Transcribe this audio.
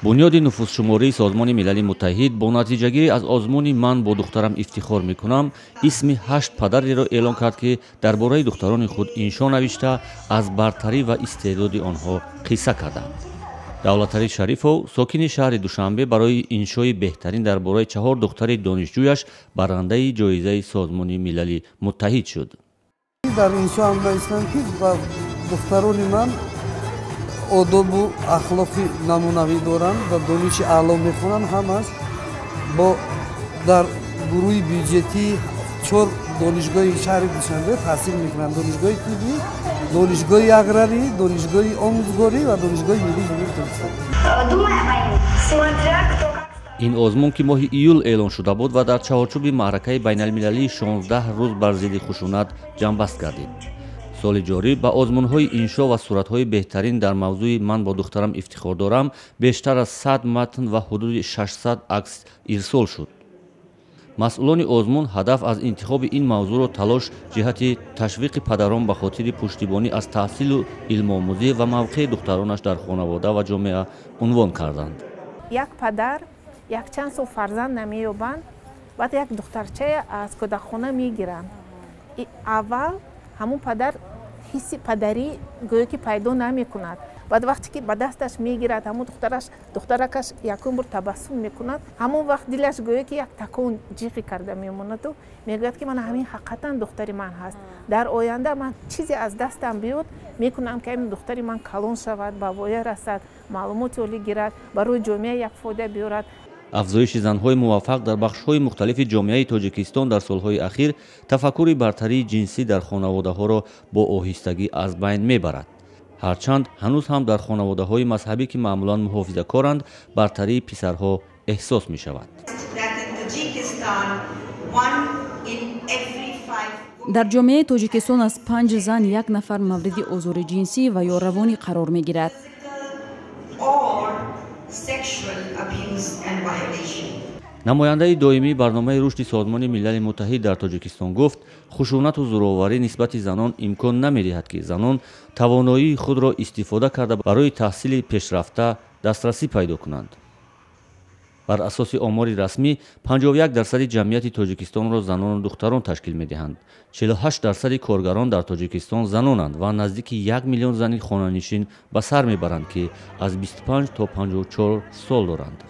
Бунёди нуфузшумории Созмони Милали Муттаҳид бо натиҷагирӣ аз озмуни «Ман бо духтарам ифтихор мекунам» исми ҳашт падареро эълон кард, ки дар бораи духтарони худ иншо навишта, аз бартарӣ ва истеъдоди онҳо қисса карданд. Давлаталӣ Шарифов, сокини шаҳри Душанбе, барои иншои беҳтарин дар бораи чаҳор духтари донишҷӯяш барандаи ҷоизаи Созмони Милали Муттаҳид шуд. Дар иншоам навистам, ки ба духтарони ман одобу ахлоқи намунавӣ доранд ва дониши аъло мехонанд. Ҳамаш бо дар гурӯҳи бюҷетии чор донишгоҳи шаҳри Душанбе таҳсил мекунанд: донишгоҳи тиббӣ, донишгоҳи аграрӣ, донишгоҳи омӯзгорӣ ва Донишгоҳи миллии Ҷумҳурии Тоҷикистон. Ин озмун, ки моҳи июл эълон шуда буд ва дар чаҳорчӯби маъракаи байналмилалии 16 рӯз бар зидди хушунат ҷамъбаст гардид. Соли ҷорӣ ба озмунҳои иншо ва суратҳои беҳтарин дар мавзӯи «Ман бо духтарам ифтихор дорам» бештар аз 100 матн ва ҳудуди 600 акс ирсол шуд. Масъулони озмун ҳадаф аз интихоби ин мавзӯъро талош ҷиҳати ташвиқи падарон ба хотири пуштибонӣ аз таҳсилу илмомӯзӣ ва мавқеи духтаронаш дар хонавода ва ҷомеа унвон карданд. Як падар якчанд сол фарзанд намеёбанд, баъд як духтарчая аз кӯдакхона мегиранд. Аввал ҳамун падар ҳисси падарӣ гӯё ки пайдо намекунад. Баъд вақте ки ба дасташ мегирад ҳамун духтараш, духтаракаш якум бор табассум мекунад, ҳамон вақт дилаш гӯё ки як такон ҷиғӣ карда мемонаду мегӯяд, ки ман ҳамин ҳақиқатан духтари ман ҳаст, дар оянда ман чизе аз дастам биёд, мекунам, ки ҳамин духтари ман калон шавад, ба воя расад, маълумоти олӣ гирад, барои ҷомеа як фоида биёрад. Афзоиши занҳои муваффақ дар бахшҳои мухталифи ҷомеаи Тоҷикистон дар солҳои ахир тафаккури бартарии ҷинсӣ дар хонаводаҳоро бо оҳистагӣ аз байн мебарад. Ҳарчанд ҳанӯз ҳам дар хонаводаҳои мазҳабӣ, ки маъмулан муҳофизакоранд, бартарии писарҳо эҳсос мешавад. Дар ҷомеаи Тоҷикистон аз панҷ зан як нафар мавриди озори ҷинсӣ ва ё равонӣ қарор мегирад. Намояндаи доимии барномаи рушди Созмони Милали Муттаҳид дар Тоҷикистон гуфт, хушунату зӯроварӣ нисбати занон имкон намедиҳад, ки занон тавоноии худро истифода карда, барои таҳсили пешрафта дастрасӣ пайдо кунанд. Бар асоси омори расмӣ, 51 дарсади ҷамъияти Тоҷикистонро занону духтарон ташкил медиҳанд. 48 дарсади коргарон дар Тоҷикистон занонанд ва наздики 1 миллион зани хонанишин ба сар мебаранд, ки аз 25 то 54 сол доранд.